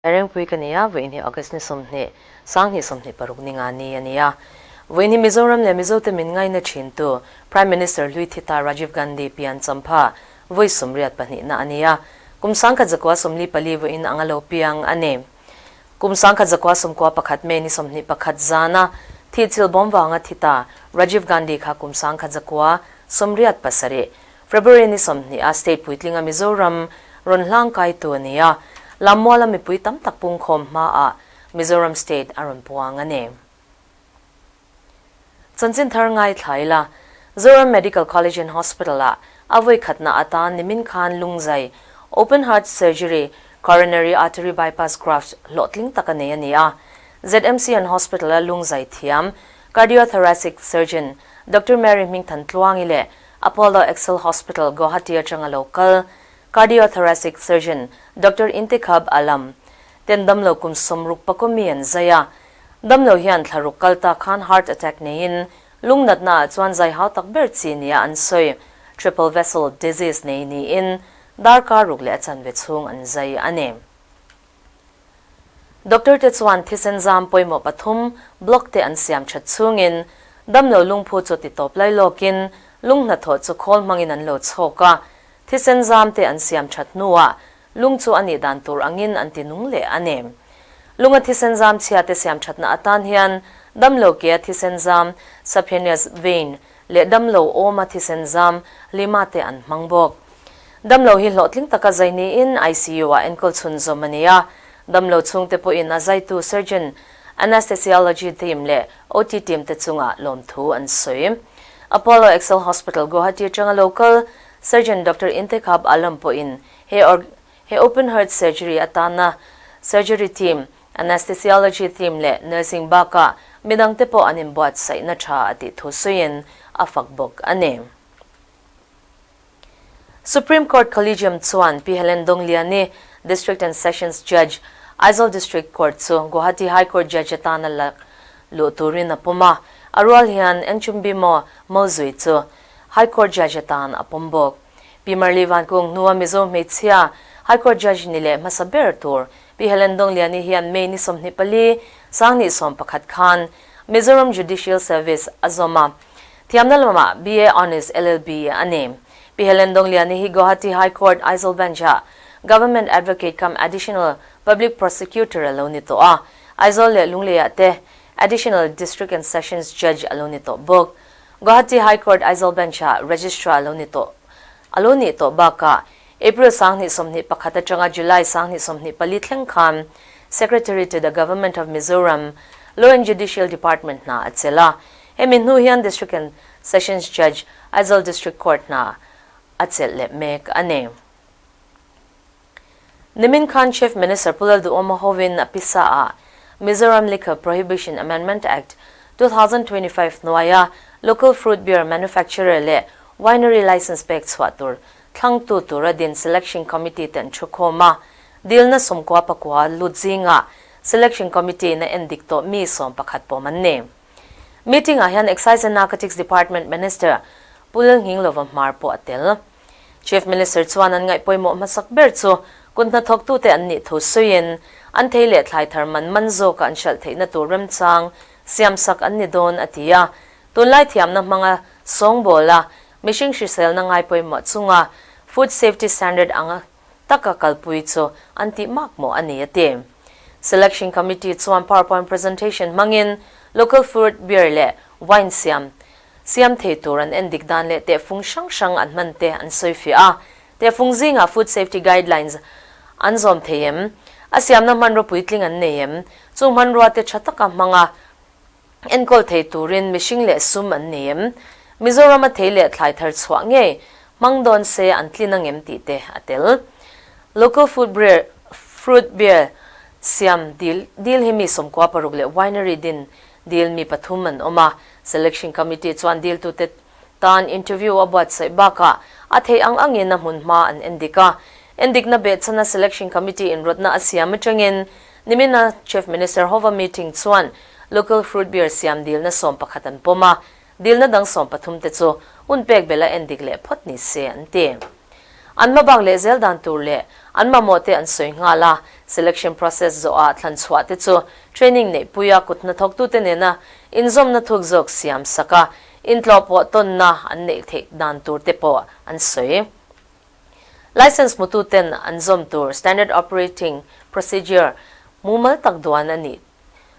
Rengpui ka ni a, vawiin hi August ni 20, 2026 ni nga ni a ni a. Vawiin hi Mizoram leh Mizote min ngaina thintu Prime Minister hlui Thita Rajiv Gandhi pian champha vawi 82 na a ni a. Kum 1944 vawiin anga lo piang a ni. Kum 1991 May ni 21 zana thi chil bawm vanga Thita Rajiv Gandhi kha kum 1987 February ni 20 a state puitlinga Mizoram rawn hlang kai tu a ni a. Lammuala mipui tam tak pung khawm hma a Mizoram state a rawn puang a ni. Chanchin thar ngai thlaila Zoram Medical College and Hospital a avoi khatna atan nimin khan lungzai open heart surgery coronary artery bypass graft hlawhtling tak a nei a ni a. ZMC and Hospital a lungzai thiam cardiothoracic surgeon Dr. Mary Hmingthan Tluangi le Apollo Excel Hospital Guwahati atanga local cardiothoracic surgeon Dr. Intikhab Alam ten damlo kum 64 mi an zaya damlo hian thlaruk kalta khan heart attack nein lungnat na chuan zai hau tak ber chi nia an soi triple vessel disease nei ni in darkar ruk le chan ve chung an zai ani. Dr. Te chuan thisen zam poimo pathum block te an siam that chungin damlo lungphu chu ti top lai lokin lungna tho chu khol mangin an lo chhoka thisen zam te an siam that nuwa lung chu ani dan tur angin an ti nung le ani. Lunga thisen zam chhia te siam that na atan hian damlo ke thisen zam saphenous vein le damlo oma thisen zam lima te an mangbok. Damlo hi hlawhtling taka zaini in ICU a enkol chhun zomania damlo chung te po in a zaitu surgeon anesthesiology team le OT team te chunga lom thu an soi. Apollo Excel Hospital Guwahati atanga local surgeon Dr. Intikhab Alam po in he or he open heart surgery atana surgery team anesthesiology team le nursing baka midang te po anin buat sai na tha ati thu suin afak bok ani. Supreme Court Collegium chuan Pi Helen Dongliani District and Sessions Judge Aizawl District Court chu Guwahati High Court Judge atana la lu turin a puma arual hian Enchumbi mo Mozui chu High Court Judge atan a pawm Pi Marli Van Kung nuwa Mizo hmeichhia High Court Judge ni le hmasa ber tur Pi Helen Dongliani hian May ni 24 2021 khan Mizoram Judicial Service azoma thiamna lama BA Honors LLB ani. Pi Helen Dongliani hi Guwahati High Court Aizawl Bench a Government Advocate cum Additional Public Prosecutor alo ni to a Aizawl le Lungleia te Additional District and Sessions Judge alo ni to bok. Guwahati High Court Aizawl Bench a Registrar alo ni to alo ni to baka April 2021 atanga July 2024 thleng khan Secretary to the Government of Mizoram Law and Judicial Department na achela hemi hnu hian District and Sessions Judge Aizawl District Court na achel le mek ani. Nimin Khan Chief Minister Pulal Duoma hovin apisa a Mizoram Liquor Prohibition Amendment Act 2025 noaya local fruit beer manufacturer le winery license pek chhuah tur thlang tu tura din selection committee ten thukhoma dilna somkwa pakwa lutzinga selection committee na endik to mi som pakhat pawm ne. Meeting a hian Excise and Narcotics Department Minister Pulal Nghinglova Hmar po atel. Chief Minister chuan an ngai poimo masak ber chu kunna thok tu te an ni thu suin an thei le thlai thar man man zo ka an shal theina tur rem chang siam sak an ni don atia tun lai thiam na manga song bola mishing hrisel na ngai poimo chunga food safety standard anga taka kalpui chu an ti mak mo ani ate. Selection committee chuan PowerPoint presentation mangin local fruit beer le wine siam siam thei tur an endik dan le te fung sang sang an man te an soi fi a te fung zinga food safety guidelines an zom theiem a siam na man ro puitling an neiem chu man ro te thataka manga enkol thei turin mishing le sum an neiem Mizoram a thei le thlai thar chhuah nge mangdon se an tlin angem ti te atel. Local food beer fruit beer siam dil dil hi mi 16 le winery din dil mi pathum an oma selection committee chuan dil tu te tan interview abuat sai baka a thei ang angin na hmun hma an endika endik na be chana selection committee in rotna asiam atangin nimina Chief Minister hova meeting chuan local fruit beer siam dil na 11 an poma dil na dang 13 te chu un pek bela endik le phot ni se an te. An hmabak leh zel dan tur leh an mamawh te an sawi nghal a, selection process zawhah thlan chhuah te chu training neihpuia kut hnathawktute nena inzawmna thuk zawk siam sak a, intlawh pawh tawnna an neih theih dan tur te pawh an sawi. License hmututen an zawm tur Standard Operating Procedure mumal tak duan a nih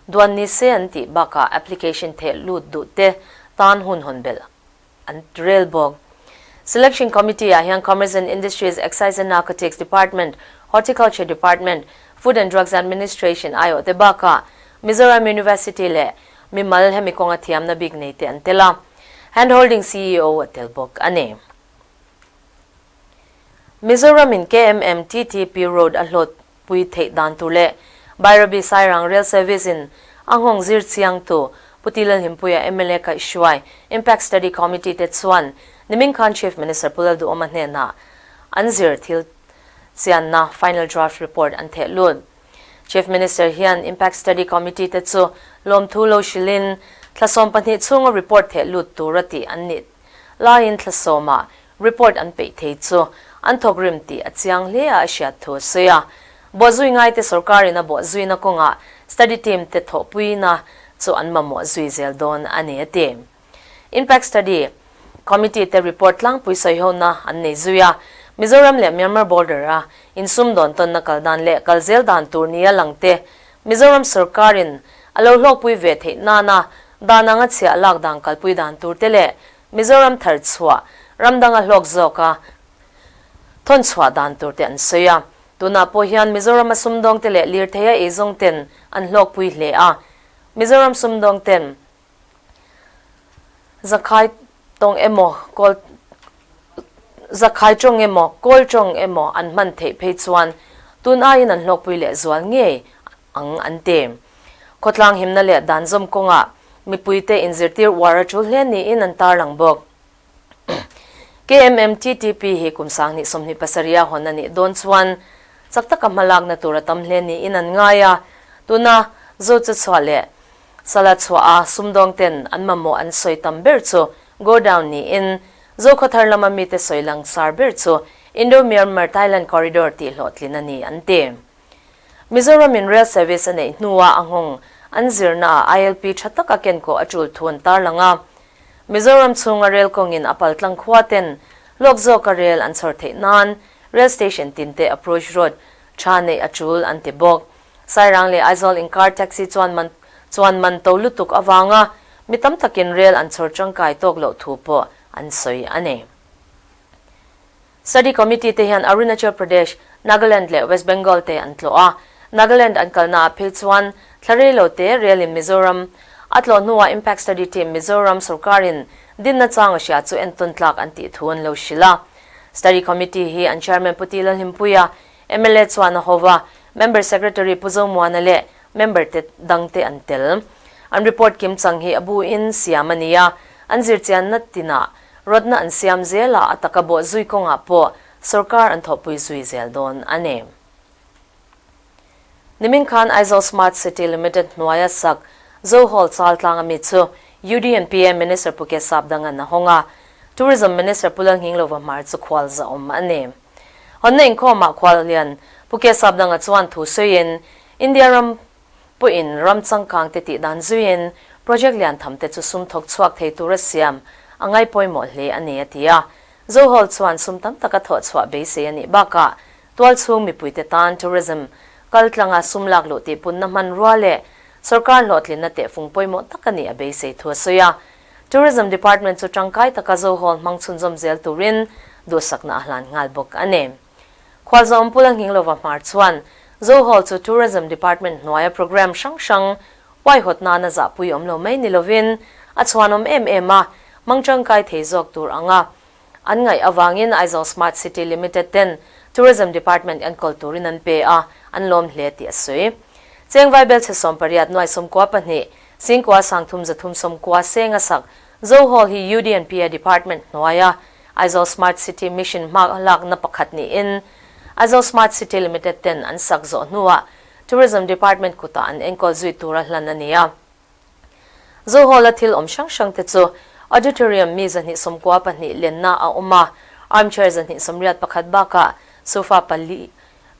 duan ni se an tih bakah application theh lut duh te tan hun hawn belh an rel bawk. Selection Committee ah hian Commerce and Industries, Excise and Narcotics Department, Horticulture Department, Food and Drugs Administration aiawh te bakah Mizoram University leh mimal hemi kawnga thiamna bik nei te an tel a, Hand Holding ceo a tel bawk a ni. Mizoram in KMMTTP Road a hlawt pui theih dan tur leh Bairabi Sairang Rail Service in a nghawng zir chiang tu Pu Ti Lalhimpuia mla kaihhruai Impact Study Committee te chuan nimin khan Chief Minister Pu Lalduhawma hnenah an zir thil chianna final draft report an theh lut. Chief Minister hian Impact Study Committee te chu lawmthu lo hrilhin thla 12 chhunga report theh lut tur a tih an nih laiin thla sawmah report an peih thei chu an thawk rim tih a chiang hle a a hriat thu a sawi a. Bawhzui ngaite sorkarin a bawhzuina kawngah study team te thawhpuina chu an mamawh zui zel dawn a ni a ti. Impact Study Committee te report tlangpui sawihona an nei zui a, Mizoram leh Myanmar border a insumdawn tawnna kal dan leh kal zel dan tur nia lang te Mizoram sorkarin a lo hlawkpui ve theih nana dan anga chhiah lak dan kalpui dan tur te leh Mizoram thar chhuah ram danga hlawk zawka thawn chhuah dan tur te an sawi a. Tunah pawh hian Mizorama sumdawng te leh lirtheia eizawng ten an hlawkpui hle a. Mizoram sumdawng ten Zakhai tawng emaw kawl Zakhai tawng emaw kawl tawng emaw an hman theih phei chuan tun aiin an hlawkpui leh zual ngei ang an ti. Khawtlang himna leh dan zawm kawngah mipuite inzirtir uar a tul hle niin an tarlang bawk. KMMTTP hi kum 2027 a hawn a nih dawn chuan chak taka hmalakna tur a tam hle niin an ngai a, tuna Zochu chhuah leh Sala chhuah a sumdawng ten an mamawh an sawi tam ber chu godown niin Zokhawthar lama mite sawi langsar ber chu Indo-Myanmar-Thailand Corridor tih hlawhtlin a ni an ti. Mizoram in rail service a neih hnuah a nghawng an zirnaah ILP tha taka kenkawh a tul thu an tarlang a. Mizoram chhunga rail kawngin a paltlang khua ten lawk zawka rail an chhawr theih nan rail station tinte approach road tha neih a tul an ti bawk. Sairang leh Aizawl inkar taxi chuan man chuan man to lutuk avanga mi tam takin rail an chhawr tangkai tawk loh thu pawh an sawi a ni. Study Committee te hian Arunachal Pradesh, Nagaland leh West Bengal te an tlawh a. Nagaland an kalnaah phei chuan thla rei lo te rel in Mizoram a tlawh hnuah Impact Study Team Mizoram sorkarin dinna chang a hria chu entawn tlak an tih thu an lo hrilh a. Study Committee hi an Chairman Pu Ti Lalhimpuia, mla chuan a ho va, Member Secretary Pu Zomuana leh member te dangte an tel. An report kim chang hi a bu in siam a ni a, an zirchianna tinah Rawtna an siam zel a, a taka bawh zui kawngah pawh sorkar an thawhpui zui zel dawn a ni. Nimin khan Aizawl Smart City Limited hnuaia sak Zo Hall chal tlang ami chu UDNPA Minister Pu Kesap Dangan a hawng a, Tourism Minister Pu Lalnghinglova Hmar chu khual zahawm a ni. Hawnna inkhawmah khual lian Pu Kesap Danga chuan thu sawiin India ram Pawhin ram changkang te tih dan zuiin project lian tham te chu sum thawk chhuak thei tura siam a ngai pawimawh hle a ni a ti a. Zohall chuan sum tam taka thawh chhuah beisei a nih bakah tualchhung mipuite tan tourism kal tlanga sum lak luh tih punna hmanrua leh sorkar hlawhtlinna tehfung pawimawh tak a nih a beisei thu a sawi a. Tourism Department chu tangkai taka Zohall hmang chhunzawm zel turin duhsakna a hlan nghal bawk a ni. Khualzawm Pula Nghinglova Hmar chuan Zohall chu Tourism Department hnuaia programme hrang hrang huaihawt nana zahpui awm lo mai ni lovin a chhuanawm em em a, hmang tangkai thei zawk tur anga an ngaih avangin Aizawl Smart City Limited ten Tourism Department enkawl turin an pe a, an lawm hle tih a sawi. Cheng Vaibelchhe 18 nuai 92, Singkua 3 390 seng a sak Zohall hi UDNPA Department hnuaia Aizawl Smart City Mission hma lakna pakhat niin Aizawl Smart City Limited ten an sak zawh hnuah Tourism Department kutah an enkawl zui tura hlan a ni a. Zohawla thil awm hrang hrang te chu Auditorium mi 294 lenna a awm a. Armchair 281 bakah sofa pali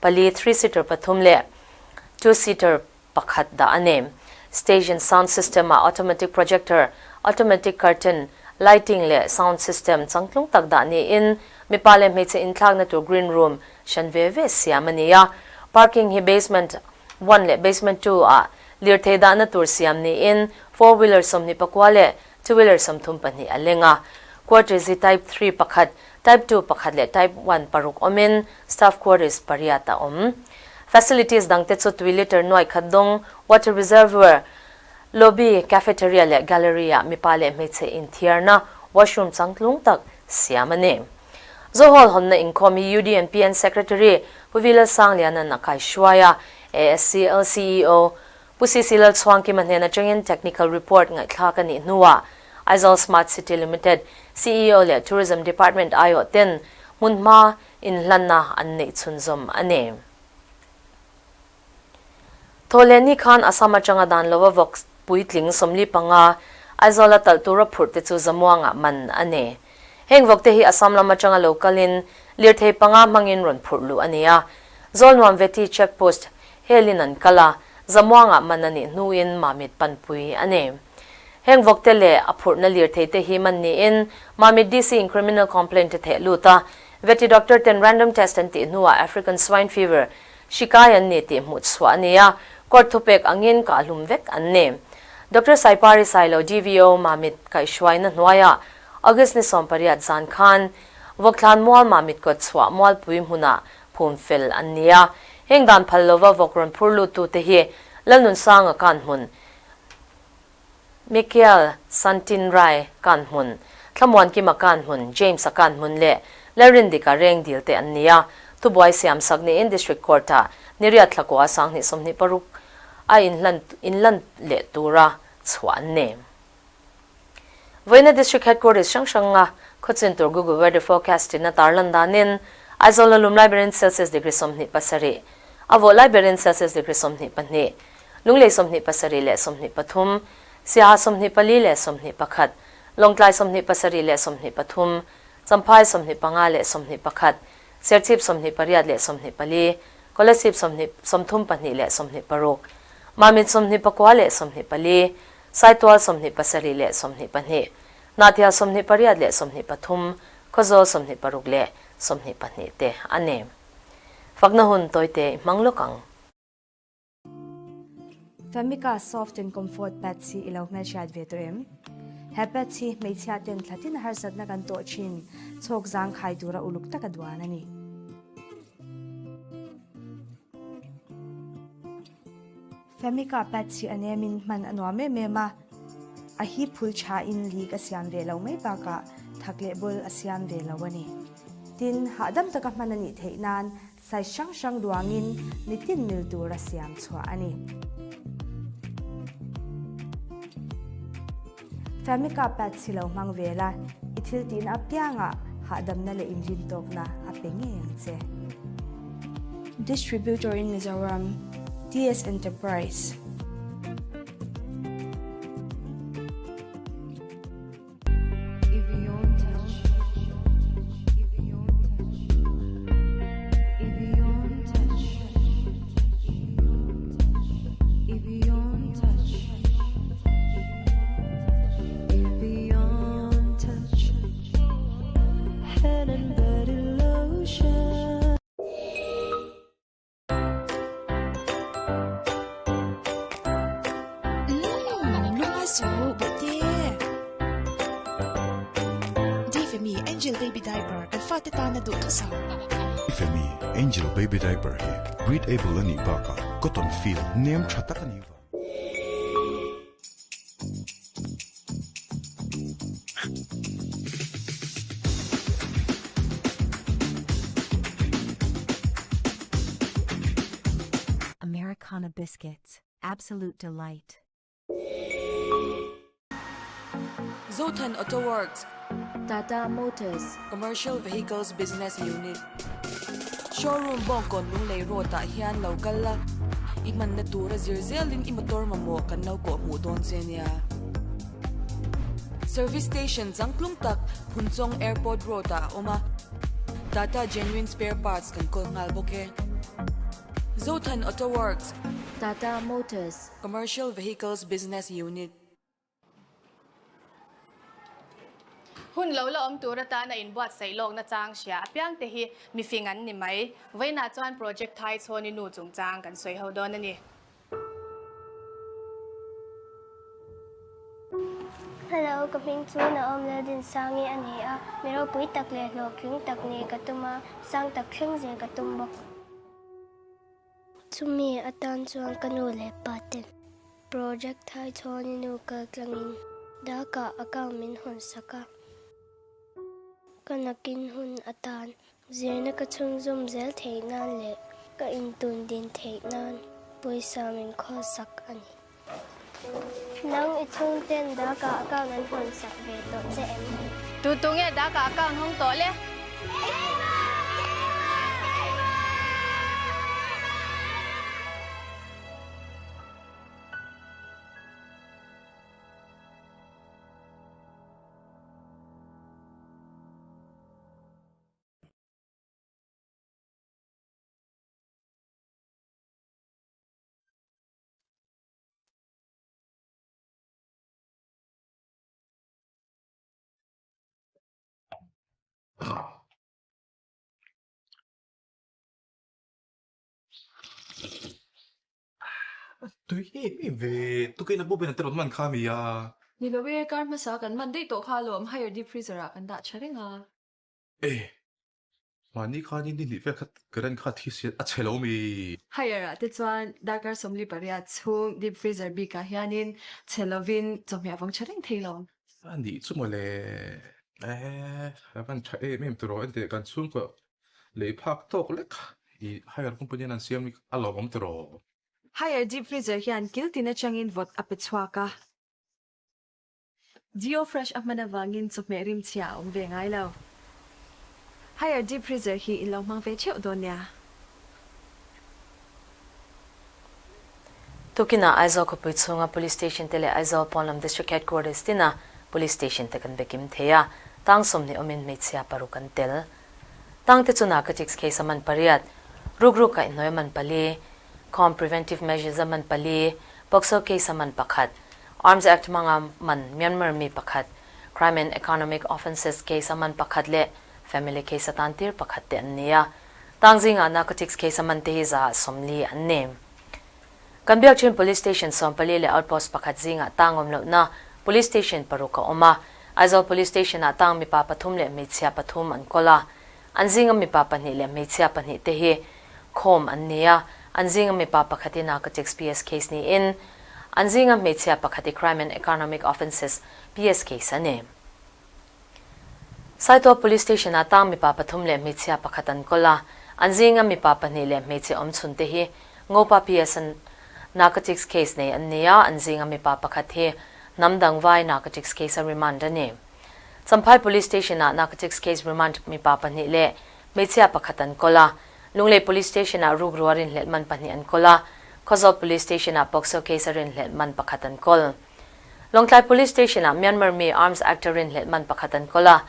pali three-seater pathum leh two-seater pakhat dah a ni. Stage and sound system ah automatic projector, automatic curtain, lighting leh sound system changtlung tak dah niin mipa leh hmeichhe inthlakna tur green room hran ve ve siam a ni a. Parking hi basement one leh basement two ah lirthei dahna tur siam niin four wheeler 24 leh two wheeler 32 a leng a. Quarters hi type three pakhat, type two pakhat leh type one paruk awmin staff quarters pariat a awm. Facilities dangte chu tui litre nuai khat dawng, water reservoir, lobby, cafeteria leh gallery ah mipa leh hmeichhe inthiarna washroom changtlung tak siam a ni. Zohall hawnna inkhawm hi UDNPN Secretary Pu Vila Sangliana'n a kaihruai a, ASCL CEO Pu CC Lalchhuangkima hnen atangin technical report ngaihthlak a nih hnuah Aizawl Smart City Limited CEO leh Tourism Department aiawh ten hmunhma inhlanna an neih chhunzawm a ni. Thawhlehni khan Assam atanga dan lova vawk puitling 45 Aizawla talh tura phurh te chu Zamuangah man a ni. Heng vawk te hi Assam lam atanga lo kalin lirthei panga hmangin rawn phurh luh a ni a. Zawlnuam Veti Check Post helin an kal a, Zamuangah man a nih hnuin Mamit panpui a ni. Heng vawk te leh a phurhna lirthei te hi man niin Mamit DC in criminal complaint te theh lut a, Veti doctor ten random test an tih hnuah African Swine Fever hri kai an ni tih hmuh chhuah a ni a, court thupek angin kahhlum vek an ni. Doctor Saipari Sailo DVO Mamit kaihhruaina hnuaiah August ni 18 zan khan Vawkthlan mual Mamit kawt chhuah mualpui hmunah phum fel an ni a, heng dan phal lova vawk rawn phur luttute hi Lalnunsanga kan hmun, Michael Santinrai kan hmun, Thlamuankima kan hmun, James-a kan hmun leh Lalrindika reng dil te an ni a, thubuai siamsak niin District Court-ah Niriat Thlakua 2026 a inhlan inlan leh tura chhuah an ni. Vawiina District Headquarters hrang hranga khawchin tur Google Weather Forecast in a tarlan danin Aizawl a lum lai berin Celsius degree 27, a vawh lai berin Celsius degree 22, Lunglei 27 leh 23, Siaha 24 leh 21, Lawngtlai 27 leh 23, Champhai 25 leh 21, Serchhip 28 leh 24, Kolasib 32 leh 26, Mamit 29 leh 24, Saitual 27 leh 22, Hnahthial 28 leh 23, Khawzawl 26 leh 22 te a ni. Fakna hun tawite i hmang lawk ang. Famika Soft and Comfort Pads hi i lo hmelhriat ve tawh em? He pads hi hmeichhia ten thlatin harsatna kan tawh thin chhawk zangkhai tura uluk taka duan a ni. Famika pads hi a nemin hman a nuam em em a, a hi phul thain leak a siam ve lo mai bakah thak leh bul a siam ve lo a ni. Tin, hahdam taka hman a nih theih nan size hrang hrang duangin mitin mil tura siam chhuah a ni. Famika pads hi lo hmang ve la, i thil tihna apiangah hahdamna leh inrintawkna a pe ngei ang che. Distributor in Mizoram, TS Enterprise. Angel Baby Diaper kan fate tana duh thusam. Femi Angel Baby Diaper hi breathable a nih bakah cotton feel nem tha tak a nih vang. Americana Biscuits, absolute delight. Zothan Auto Works, Tata Motors, Commercial Vehicles Business Unit, Showroom Bawngkawn Lunglei Road ah hian lo kal la, i hmanna tura zir zelin i motor mamawh kan lo kawh hmuh dawn che nia. Service Station changtlung tak Phunchawng Airport Road ah a awm a. Tata Genuine Spare Parts kan kawl nghal bawk e. Zothan Auto Works. Tata Motors. Commercial Vehicles Business Unit. Hun lo la awm tur atana inbuatsaih lawkna chang hria apiang te hi mifing an ni mai. Vawiinah chuan Project Thai Chhawni Nu chungchang kan sawi ho dawn a ni. Hello, ka hming chu Naom Laldinsangi a ni a, mi ropui tak leh hlawhtling tak nih ka tum a, sang tak thleng zel ka tum bawk. Chumi atan chuan ka nu leh pa ten project thai chhawni nu kal tlangin Dhaka account min hawn sak a, ka nakin hun atan Zirna ka chhunzawm zel theih nan leh ka intun din theih nan pawisa min khawlsak a ni. Nang i chhungten Dhaka account an hawnsak ve tawh che em? Tu tu nge Dhaka account hawng tawh le? Tui em em ve, tukin a bawp in a te rawn man kha mi a. Ni lo e, kar hmasa kan man daih tawh kha alawm, higher deep freezer ah kan dah tha reng a. E, mahni khan in ni hnih vel kha current kha thi si a chhe lo mi. Higher ah te chuan darkar 48 chhung deep freezer bik ah hianin chhe lovin chawhmeh a vawng tha reng thei lo. A nih chu mawle, e, a van tha em em tiraw enteh kan chhungkaw lei phak tawk lek i higher company an siam hi a lawmawm tiraw. Higher deep freezer hian kil tin atangin vawt a pe chhuak a. Geo Fresh a hman avangin chawhmeh rimchhia a awm ve ngai lo. Higher deep freezer hi in lo hmang ve theuh dawn nia. Tukinah Aizawl khawpui chhunga Police Station te leh Aizawl pawnlam District Headquarters tina Police Station te kan bekim thei a, tang 20 awmin hmeichhia paruk an tel. Tang te chu Narcotics case a man pariat, rukruk kaihhnawih a man pali, Com Preventive Measures a man pali, POCSO case a man pakhat, Arms Act hmanga man Myanmar mi pakhat, Crime and Economic Offences case a man pakhat leh Family case a tan tir pakhat te an ni a. Tang zingah Narcotics case a man te hi 40 an ni. Kan biak thin Police Station 14 leh Outpost pakhat zingah tang awm lohna Police Station paruk a awm a. Aizawl Police Station ah tang mipa pathum leh hmeichhia pathum an kawl a. An zinga mipa pahnih leh hmeichhia pahnih te hi khawm an ni a, an zinga mipa pakhat hi Narcotics PS case niin an zinga hmeichhia pakhat hi Crime and Economic Offences PS case a ni. Saitual Police Station ah tang mipa pathum leh hmeichhia pakhat an kawl a, an zinga mipa pahnih leh hmeichhe awm chhun te hi Ngopa PS Narcotics case nei an ni a, an zinga mipa pakhat hi hnam dang vai Narcotics case a remand a ni. Champhai Police Station-ah Narcotics case remand mipa pahnih leh hmeichhia pakhat an kawl a, Lunglei Police Station-ah rukru a rinhlelh man pahnih an kawl a, Khawzawl Police Station-ah POCSO case a rinhlelh man pakhat an kawl. Lawngtlai Police Station-ah Myanmar mi Arms Act a rinhlelh man pakhat an kawl a,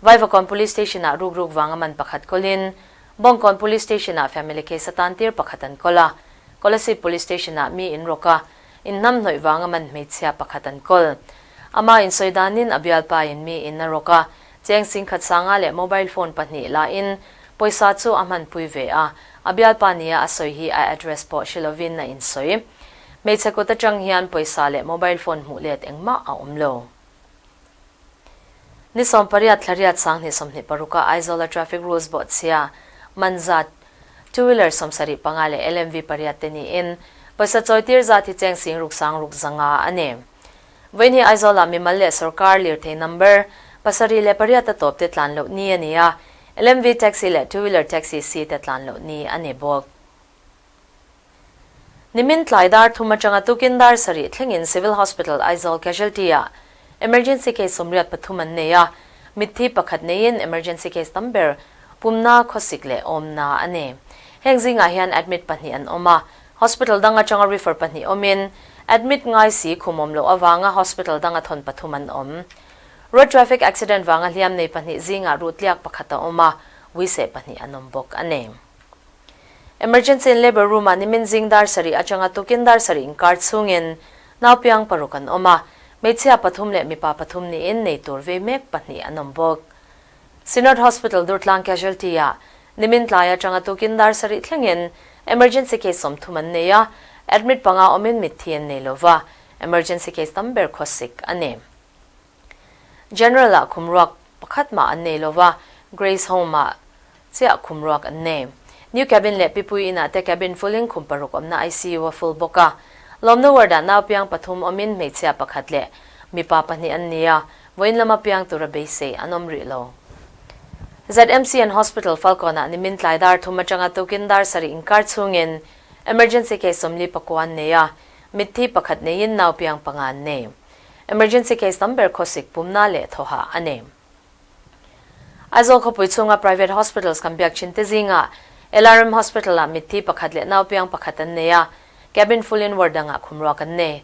Vaivakawn Police Station-ah rukruk vanga man pakhat kawlin, Bawngkawn Police Station-ah family case a tantir pakhat an kawl a, Kolasib Police Station-ah mi inrawk a, Inhnamhnawih vanga man hmeichhia pakhat an kawl. Ama insawi danin a bialpa in mi in a rawk a, cheng singkhat sanga leh mobile phone pahnih la in pawisa chu a hmanpui ve a, a bialpa nia a sawi hi a address pawh hre lovin a insawi. Hmeichhe kut atang hian pawisa leh mobile phone hmuh let engmah a awm lo. Ni 18 thlariat 2026 a Aizawla traffic rules bawhchhia man zat Two wheeler 75 leh LMV pariat te niin pawisa chawitir zat hi cheng sing ruk sang ruk zanga a ni. Vawiin hi Aizawlah mimal leh sorkar lirthei number 78 a tawp te tlan loh ni a ni a, LMV taxi leh two wheeler taxi si te tlan loh ni a ni bawk. Nimin tlai dar thum atanga tukin dar sarih thlengin Civil Hospital Aizawl Casualty ah Emergency case 83 an nei a, mitthi pakhat neiin emergency case tam ber pumna, khawsik leh awmna a ni. Heng zingah hian admit pahnih an awm a, hospital dang atanga refer pahnih awmin admit ngai si khum awm loh avanga hospital danga thawn pathum an awm. Road traffic accident vanga hliam nei pahnih zingah ruh tliak pakhat a awm a. Uiseh pahnih an awm bawk a ni. Emergency and Labour Room ah nimin zing dar sarih atanga tukin dar sarih inkar chhungin naupiang paruk an awm a, hmeichhia pathum leh mipa pathum niin nei tur vei mek pahnih an awm bawk. Synod Hospital Durtlang Casualty ah nimin tlai atanga tukin dar sarih thlengin emergency case 30 an nei a, admit panga awmin mitthi an nei lova, emergency case tam ber khawsik a ni. General ah khum ruak pakhat mah an nei lova, Grace Home ah chiah khum ruak an nei. New Cabin leh Pipui Inn ah te cabin full in khum paruk awmna ICU a full bawk a. Lawmna ward ah naupiang pathum awmin hmeichhia pakhat leh mipa pahnih an ni a, vawiin lama piang tura beisei an awm rih lo. ZMC and Hospital Falkawn ah nimin tlai dar thum atanga tukin dar sarih inkar chhungin emergency case 44 an nei a, mitthi pakhat neiin naupiang panga an nei. Emergency case tam ber khawsik pumna leh thawhah a nei. Aizawl khawpui chhunga private hospitals kan biak thin te zingah LRM Hospital ah mitthi pakhat leh naupiang pakhat an nei a, cabin full in ward dangah khumruak an nei.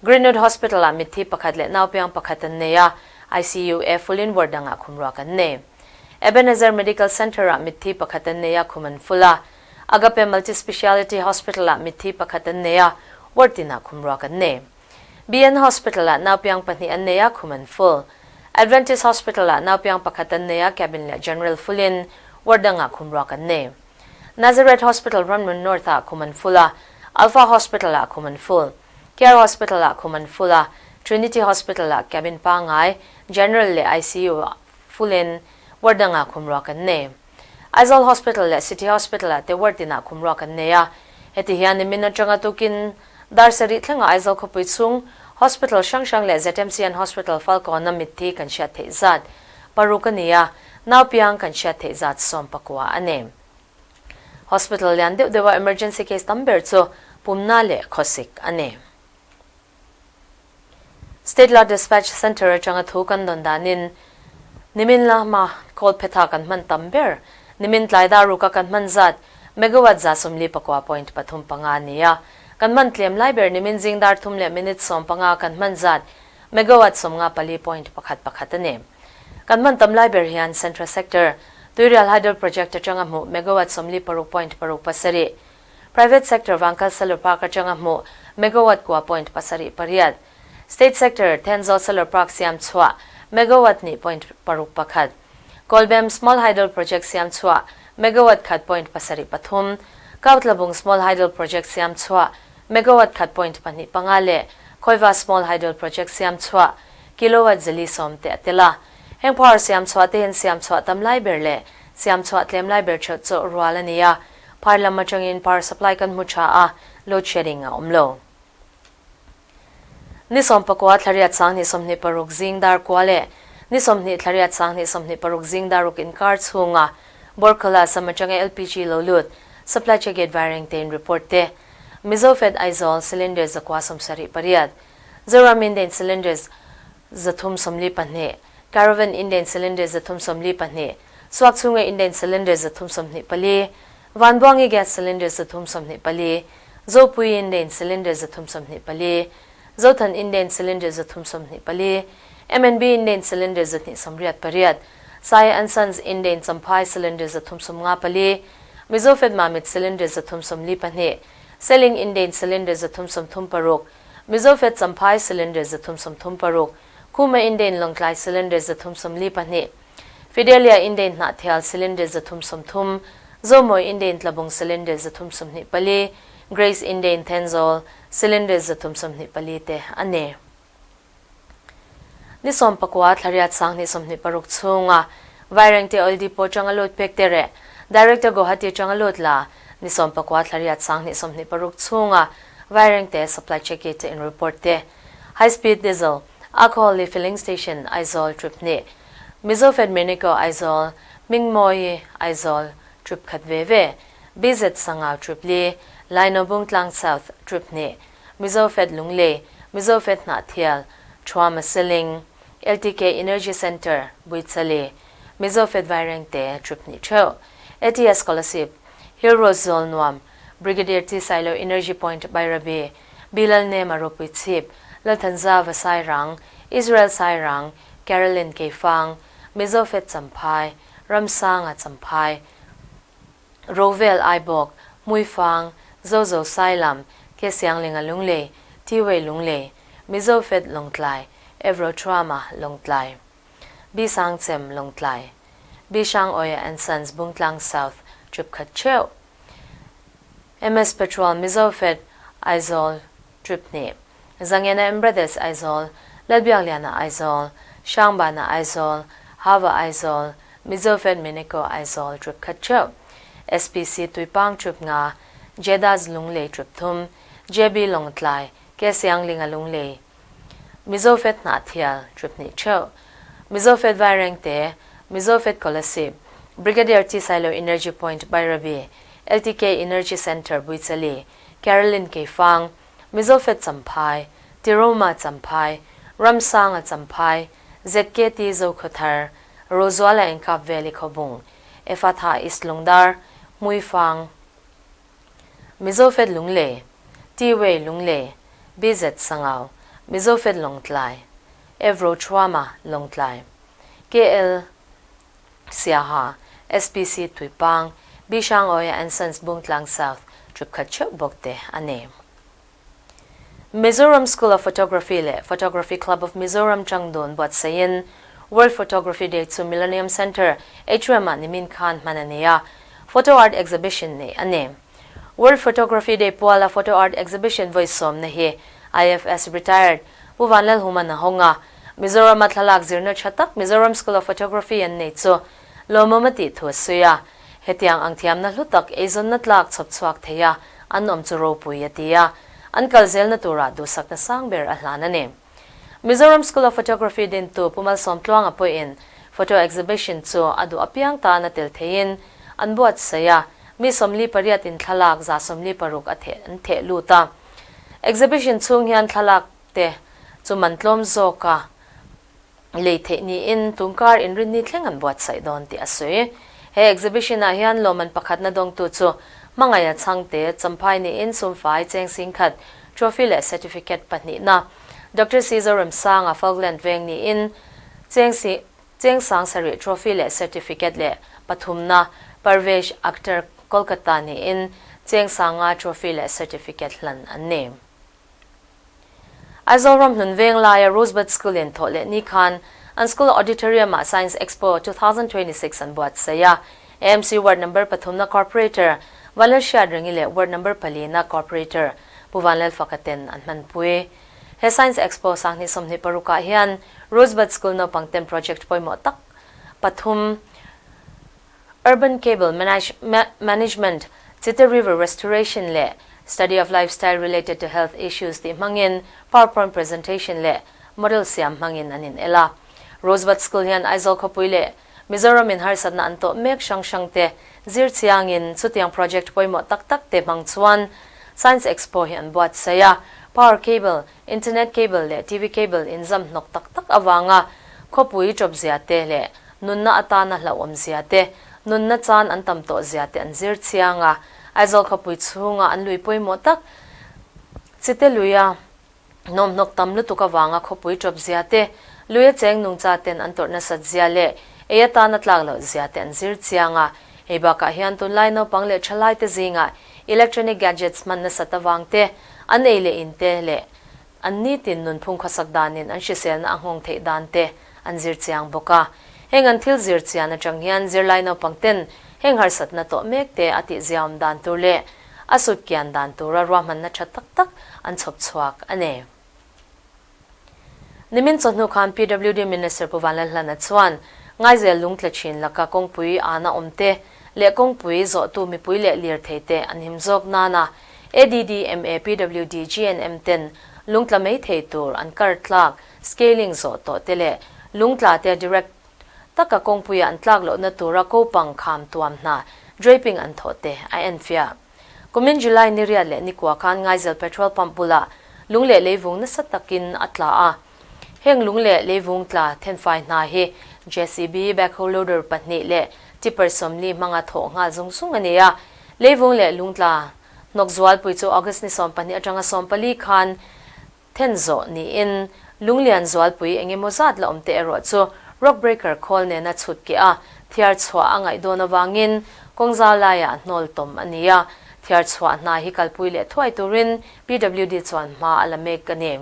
Greenwood Hospital ah mitthi pakhat leh naupiang pakhat an nei a, ICU A full in ward dangah khumruak an nei. Ebenezer Medical Centre ah mitthi pakhat an nei a, khum an full a. Agape Multi-Speciality Hospital ah mitthi pakhat an nei a, ward tinah khumruak an nei. BN Hospital ah naupiang pahnih an nei a, khum an full. Adventist Hospital ah naupiang pakhat an nei a, cabin leh general full in ward dangah khum ruak an nei. Nazareth Hospital Ramrun North ah khum an full a, Alpha Hospital ah khum an full. Care Hospital ah khum an full a, Trinity Hospital ah cabin pangai, general leh ICU full in ward dangah khum ruak an nei. Aizawl Hospital leh City Hospital ah te ward tinah khum ruak an nei a. Heti hian nimin atanga tukin dar sarih thlengah Aizawl khawpui chhung Hospital hrang hrang leh ZMCN Hospital Falkawn-a mitthi kan hriat theih zat paruk a ni a, naupiang kan hriat theih zat 19 a ni. Hospital lian deuh deuha emergency case tam ber chu pumna leh khawsik a ni. State Law Dispatch Centre atanga thu kan dawn danin nimin lama kawl phetha kan hman tam ber, nimin tlai dar ruka kan hman zat megawatt 149.35 a ni a. Kan hman tlem lai ber nimin zing dar thum leh minute 15 kan hman zat megawatt 54.11 a ni. Kan hman tam lai ber hian Central Sector, Tuirial Hydel Project atanga hmuh megawatt 46.67, Private sector Vangkal Solar Park atanga hmuh megawatt 0.78, State sector Thenzawl Solar Park siam chhuah megawatt 2.61, Kawlbem Small Hydel Project siam chhuah megawatt 1.73, Kautlabung Small Hydel Project siam chhuah megawatt 1.25 leh Khawiva Small Hydel Project siam chhuah kilowatt 410 te a tel a. Heng power siam chhuah te hian siam chhuah tam lai ber leh siam chhuah tlem lai ber theuh chu rual a ni a. Phai lam atangin power supply kan hmu tha a, load shedding a awm lo. Ni 19 thlariat 2026 zing dar kua leh ni 20 thlariat 2026 zing dar ruk inkar chhunga Borkhala Assam atanga LPG lo lut supply check gate vaireng tein report te Mizofed Aizawl cylinders 178, Zoram Indane cylinders 342, Caravan Indane cylinders 342, Suak chhunga Indane cylinder 324, Vanbuangi gas cylinder 324, Zopui Indane cylinder 324, Zothan Indane cylinder 324, MNB Indane cylinder 288, Sai and Sons Indane Champhai cylinder 354, Mizofed Mamit cylinder 342, Seling Indane cylinder 336, Mizofed Champhai cylinder 336, Khuma Indane Lawngtlai cylinder 342, Fidelia Indane Hnahthial cylinder 330, Zomawi Indane Tlabung cylinder 324, Grace Indane Thenzawl cylinder 324 te a ni. Ni 19 thlariat 2026 chhunga Vairengte Oil Depot atanga lut pek te reh Director Guwahati atanga lut la ni 19 thlariat 2026 chhunga Vairengte supply check te in report te High Speed Diesel Alcohol Refilling Station Aizawl trip hnih Mizofed Minico Aizawl Hmingmawi Aizawl trip khat ve ve BZ Sangau trip li Laino Bungtlang South trip hnih Mizofed Lunglei Mizofed Hnahthial Thuama Seling LTK Energy Centre Buichali Mizofed Vairengte trip hnih theuh ATS Scholarship Hill Road Zawlnuam Brigadier T Sailo Energy Point Bairabi Bilal Nema Ropui Chhip Lalthanzava Sairang Israel Sairang Carolyn Keifang Mizofed Champhai Ramsanga Champhai, Rovel Aibawk, Hmuifang, Zozo Sailam, Kesianglinga Lunglei, Tiwei Lunglei, Mizofed Lawngtlai, Evro Thuama Lawngtlai, B Sangchem Lawngtlai, B Hrangoia and Sons Bungtlang South, Trip khat theuh, MS Petrol Mizofed Aizawl, Trip hnih, Zangena M Brothers Aizawl, Lalbiakliana Aizawl, Hrangbana Aizawl, Hava Aizawl, Mizofed Minico Aizawl trip khat theuh, SPC Tuipang trip nga, Jedaz Lunglei trip thum, JB Lawngtlai, Kesianglinga Lunglei, Mizofed Hnahthial trip hnih theuh, Mizofed Vairengte, Mizofed Kolasib, Brigadier T Sailo Energy Point Bairabi, LTK Energy Centre Buichali, Carolyn Keifang, Mizofed Champhai, Tiroma Champhai, Ramsanga Champhai, ZKT Zokhawthar, Rozuala Engkap Valley Khawbung, Efatha East Lungdar, Hmuifang, Mizofed Lunglei, T-Way Lunglei, BZ Sangau, Mizofed Lawngtlai, Evro Thuama Lawngtlai, KL Siaha, SPC Tuipang, B Hrangoia and Sons Bungtlang South, trip khat theuh bawk te a ni. Mizoram School of Photography leh Photography Club of Mizoram changdun buatsaihin World Photography Day chu Millennium Centre, HUM ah nimin khan hman a ni a, Photo Art Exhibition neih a ni. World Photography Day puala Photo Art Exhibition vawi sawmna hi IFS Retired Pu Vanlalhuman a hawng a, Mizorama thlalak zirna tha tak Mizoram School of Photography an nei chu lawmawm a tih thu a sawi a, hetiang ang thiamna hlu tak eizawnna tlak chhawp chhuak thei a an awm chu ropui a ti a, an kal zelna turah duhsakna sang ber a hlan a ni. Mizoram School of Photography dintu Pu Malsawmtluanga pawhin photo exhibition chu a duh apiang tan a tel theiin an buatsaih a, mi 48 in thlalak 146 a theh an theh lut a. Exhibition chhung hian thlalak te chu man tlawm zawka lei theih niin tungkar inrinni thleng an buatsaih dawn tih a sawi. He exhibition ah hian lawmman pakhatna dawngtu chu Hmangaih a chhangte Champhai niin sumfai cheng singkhat trophy leh certificate pahnihna Doctor C Zoremsanga Falkland veng niin cheng cheng sang sarih trophy leh certificate leh pathumna Parvesh Akhtar Kolkata niin cheng sanga trophy leh certificate hlan an ni. Aizawl ram hlun veng laia Rosebud School in thawh leh ni khan an school auditorium ah Science Expo 2026 an buatsaih a. AMC Ward Number pathumna Corporator Vanlalhriat Rengi leh Ward Number palina Corporator Pu Vanlalfaka ten an hmanpui. He Science Expo 2026 ah hian Rosebud School naupang ten project pawimawh tak pathum Urban Cable Management, Chite River Restoration leh Study of Lifestyle Related to Health Issues tih hmangin PowerPoint presentation leh model siam hmangin an in el a. Rosebud School hian Aizawl khawpui leh Mizoram in harsatna an tawh mek hrang hrang te zir chiangin chutiang project pawimawh tak tak te hmang chuan Science Expo hi an buatsaih a. Power cable, Internet cable leh TV cable inzam hnawk tak tak avanga khawpui tawpzia te leh nunna atana hlauhawmzia te, nunna chan an tam tawhzia te an zir chiang a. Aizawl khawpui chhunga an lui pawimawh tak Chite luia hnawmhnawk tam lutuk avanga khawpui tawpzia te, luia cheng nungcha ten an tawrh nasatzia leh ei atana tlak lohzia te an zir chiang a. Hei bakah hian tunlai naupang leh thalaite zingah electronic gadgets hman nasat avang te, an ei leh in te leh an nitin nunphung khawsak danin an hriselna a nghawng theih dan te an zir chiang bawk a. Heng an thil zir chian atang hian zirlai naupang ten heng harsatna tawh mek te a tih ziaawm dan tur leh a sut kian dan tura ruahmanna tha tak tak an chhawp chhuak a ni. Nimin chawhnu khan PWD Minister Pu Vanlalhlana chuan Ngaizel lungtla thin laka kawngpui ana awm te leh kawngpui zawhtu mipui leh lirthei te an him zawk nana ADDMA PWD GNM ten lungtla mai thei tur an kar tlak scaling zawh tawh te leh lungtla te direct taka kawngpuia an tlak lohna tura kopang kham tuam hna draping an thawh te a enfiah. Kumin July ni riat leh nikua khan Ngaizel petrol pump bulah lung leh leivung nasa takin a tla a. Heng lung leh leivung tla thenfai hna hi JCB backhoe loader pahnih leh tipper 40 hmanga thawh nghal zung zung a ni a. Leivung leh lung tla hnawk zualpui chu August ni 12 atanga 14 khan then zawh niin Lunglian zualpui eng emaw zat la awm te erawh chu rock breaker khawl nena chhut keh a. Thiar chhuah a ngaih dawn avangin kawng zau laiah hnawl tawm a ni a, thiar chhuah hna hi kalpui leh thuai turin PWD chuan hma a la mek a ni.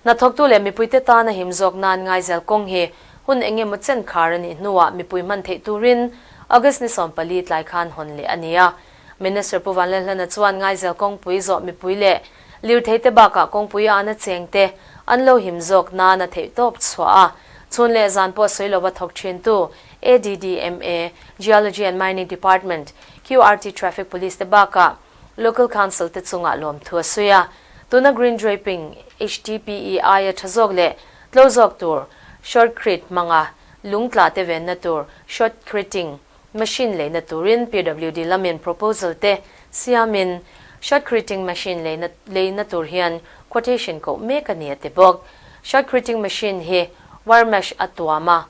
Hnathawktu leh mipuite tana him zawk nan Ngaizel kawng hi hun eng emaw chen khar a nih hnuah mipui hman theih turin August ni 14 tlai khan hawn leh a ni a. Minister Pu Vanlalhlana chuan Ngaizel kawngpui zawh mipui leh lirtheite bakah kawngpui ana chengte an lo him zawk nan a theihtawp chhuah a, chhun leh zan pawh sawi lova thawk thintu ADDMA, Geology and Mining Department, QRT Traffic Police te bakah Local Council te chungah lawmthu a sawi a. Tuna Green Draping, HDPE aia tha zawk leh tlo zawk tur Shotcrete hmanga lungtla te venna tur Shotcreting Machine leina turin PWD lamin proposal te siamin Shotcreting machine leina leina tur hian quotation koh mek a ni a ti bawk. Shotcreting machine hi wire mesh a tuam a,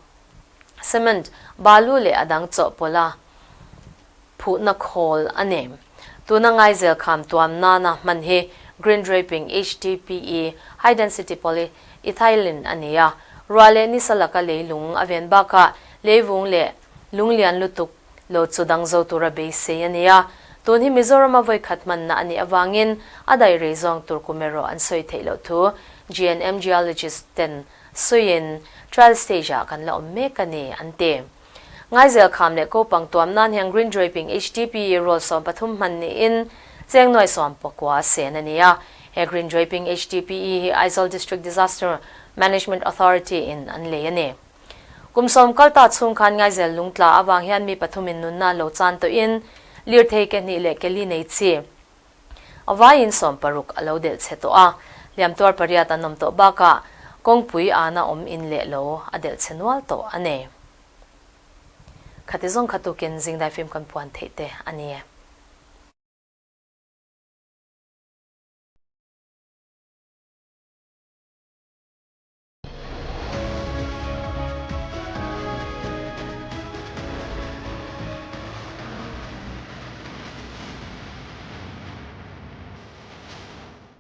cement, balu leh a dang chawhpawlh a phuhna khawl a nei. Tuna ngaizel kham tuam nana hman hi green draping HDPE, high density polyethylene, a ni a, ruah leh nisa laka leilung a ven bakah leivung leh Lunglian lutuk lo chu dang zo tura beisei a ni a, tun hi Mizorama vawikhat hmanna a nih avangin a daih rei zawng tur kum erawh an sawi theih loh thu GNM geologist ten sawiin trial stage ah kan la awm mek a ni an ti. Ngaizel kham leh kopang tuam nan hian green draping HDPE roll 13 hman niin cheng nuai 19 sen a ni a, he green draping HDPE hi Aizawl District Disaster Management Authority in an lei a ni. Kum 10 kal ta chhung khan Ngaizel lungtla avang hian mi pathumin nunna lo chan tawhin lirthei ke hnih leh ke li nei chi a vaiin 16 a lo delh chhe tawh a, hliam tuar pariat an awm tawh bakah kawngpui ana awm in leh lo a delh chhe nual tawh a nei. Khati zawng kha tukin zingdai film kan puan theih te a ni e.